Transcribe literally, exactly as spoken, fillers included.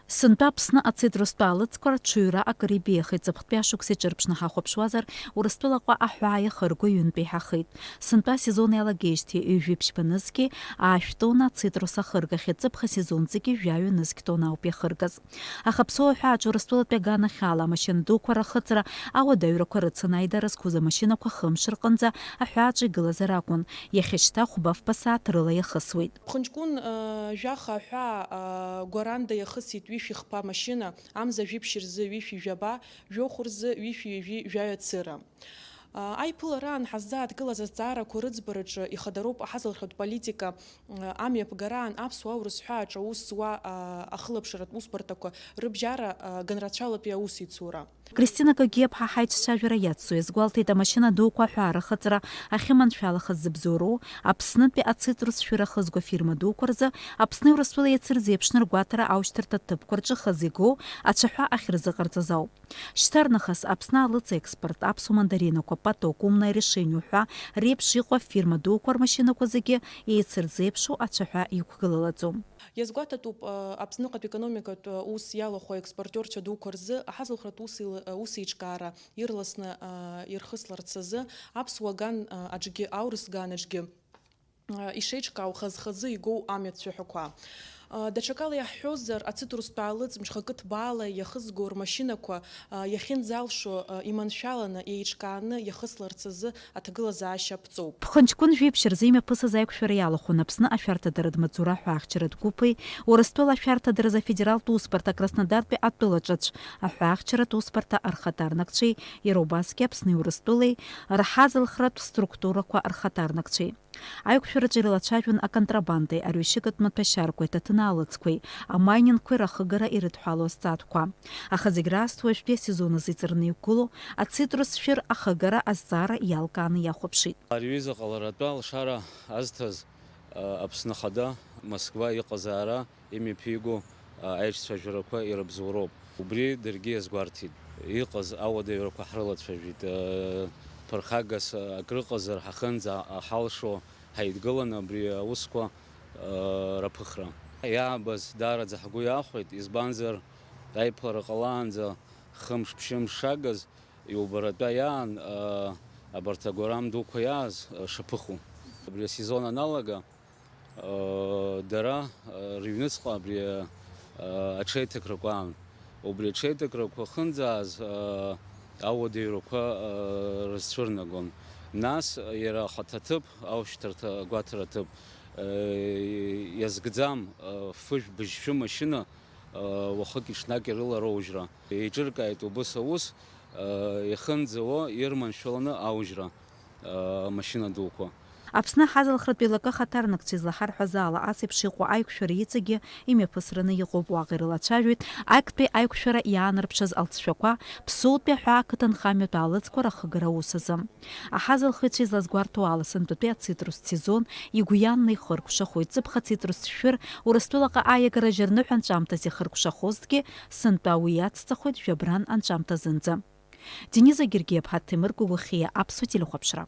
Сынтәа Аԥсны ацитрустә аалыҵқәа рҽыҩра акыр ибеиахеит. Ҵыԥхтәи ашықәс иҿырԥшны ҳахәаԥшуазар, Урыстәылаҟа аҳәаа иахырго ҩынтә еиҳахеит. Сынтәа асезон иалагеижьҭеи ҩажәи ԥшьба нызқьи аашә тонна ацитрус ахыргахьеит, ҵыԥх асезонҵәҟьагьы жәаҩа нызқь тонна ауп иахыргаз. Аха аԥсуа аҳәааҿы Урыстәылатәи аганахьала амашьына дуқәа рахыҵра ауадаҩрақәа рыцын, аидара зқәыз амашьынақәа хымш рҟынӡа аҳәааҿы игылазар акәын, иахьа шьҭа хәба-фба сааҭ рыла иахысуеит. Ԥхынҷкәын, э, жәаха аҳәаа, э, гәаранда иахысит ҩышәи хԥа машьына, амза жәиԥшь рзы ҩышәи жәаба, жәохә рзы ҩышәи ҩажәи жәаҩа цыра. Э, аиԥылараан ҳаззааҭгылаз азҵаарақәа рыӡбараҿы ихадароуп аҳазалхратә политика, э, амҩаԥгараан аԥсуа-аурыс ҳәааҿ аус зуа, э, ахылаԥшратә усбарҭақәа рыбжьара, э, ганрацәалатәи аусеицура. Кристина Гагиаԥҳа ҳаиҿцәажәара иацу иазгәалҭеит, амашьына дуқәа аҳәаа рахыҵра ахьыманшәалахаз зыбзоуроу Аԥснытәи ацитрус шәыра ахызго афирма дуқәа рзы Аԥсни Урыстәылеи еицырзеиԥшны ргәаҭара аушьҭырҭа ҭыԥқәа рҿы хазы игоу ацәаҳәа ахьырзыҟарҵаз ауп. Шьҭарнахыс Аԥсны алыҵ-експорт, аԥсуа мандаринақәа, поток, умное решение уҳәа реиԥш иҟоу афирма дуқәа рмашьынақәа зегьы еицырзеиԥшу ацәаҳәа иқәгылалаӡом. Иазгәаҭатәуп, э, Аԥсныҟатә економикатә, э, ус иалахәу аекспортерцәа дуқәа рзы аҳазылхратә усеил-, э, усеиҿкаара ирласны, э, ирхысларц азы аԥсуа ган, э, аҿгьы, аурыс ган аҿгьы, э, ишеиҿкаау хаз-хазы игоу амҩа цәаҳәақәа. Э, даҽакала иаҳҳәозар, ацитрустә аалыҵ мҽхакы ҭбаала иахызго рмашьынақәа, э, иахьынӡалшо, э, иманшәаланы, еиҿкааны иахысларц азы аҭагылазаашьа аԥҵоуп. Ԥхынҷкәын жәиԥшь рзы имҩаԥысыз аиқәшәара иалахәын Аԥсны ашәарҭадаратә маҵзура аҳәаахьчаратә гәыԥи Урыстәыла ашәарҭадаразы афедералтә усбарҭа Краснодартәи атәылаҿацә аҳәаахьчаратә усбарҭа рхаҭарнакцәеи, иара убасгьы Аԥсни Урыстәылеи рҳазалхратә структурақәа рхаҭарнакцәеи. Аиқәшәараҿы ирылацәажәон аконтрабандеи арҩашьыгатә маҭәашьарқәеи, аҭаҭын аалыҵқәеи, амайнинқәеи рахыгара ирыдҳәалоу азҵаатәқәа. Аха зегь раасҭа уажәтәи асезон азы иҵарны иқәгылоу ацитрус шәыр ахыгара азҵаара иалкааны иахәаԥшит. Ари аҩыза ҟаларатәы алшара азҭаз, а, Аԥсны Ахада Москва иҟазаара имҩаԥиго, а, аиҿцәажәарақәа ирыбзоуроуп. Убри даргьы иазгәарҭеит. Иҟаз ауадаҩрақәа ҳрылацәажәеит. А, ԥырхагас, а, акрыҟазар ҳахынӡа, а, ҳалшо ҳаидгыланы абри аусқәа, а, раԥыхра. Иаабаз даараӡа ҳгәы иахәеит, избанзар, аиԥылара ҟалаанӡа хымш-ԥшьымш шагыз, иубаратәа иаан, а, абарҭ агәарам дуқәа иааз, а, шаԥыху. Абри асезон аналага, а, дара, а, рыҩныҵҟа абри, а, аҽеиҭакрақәа аан. Убри аҽеиҭакрақәа ахьынӡааз, а, ауадаҩрақәа, а, рызцәырнагон. Нас иара ахаҭа ҭыԥ, аушьҭарҭа агәаҭара ҭыԥ, а, иазкӡам, а, фыжә-быжьшәы машьына, уахыки-ҽнаки рыла роужьра. Еиҿыркааит убыс аус, иахынӡауа ирманшәаланы аужьра, амашьына дуқәа. Аԥсны аҳазалхратә еилакы ахаҭарнакцәа излаҳарҳәаз ала, ас еиԥш иҟоу аиқәшәара иҵегьы имҩаԥысраны иҟоуп. Уаҟа ирылацәажәоит актәи аиқәшәара иаанарԥшыз алҵшәақәа, Ԥсоутәи аҳәаа ақыҭанхамҩатә аалыҵқәа рахыгара аус азы. Аҳазалхыҩцәа излазгәарҭо ала, сынтәатәи ацитрус сезон игәианны ихыркәшахоит. Ҵыԥх ацитрус шәыр Урыстәылаҟа аиагаражьы рныҳәа анҵәамҭазы ихыркәшахозҭгьы, сынтәа уи иацҵахоит жәабран анҵәамҭазынӡа. Дениза Гергиаԥҳа, Ҭемыр Гәыгәхиа, Аԥсуа телехәаԥшра.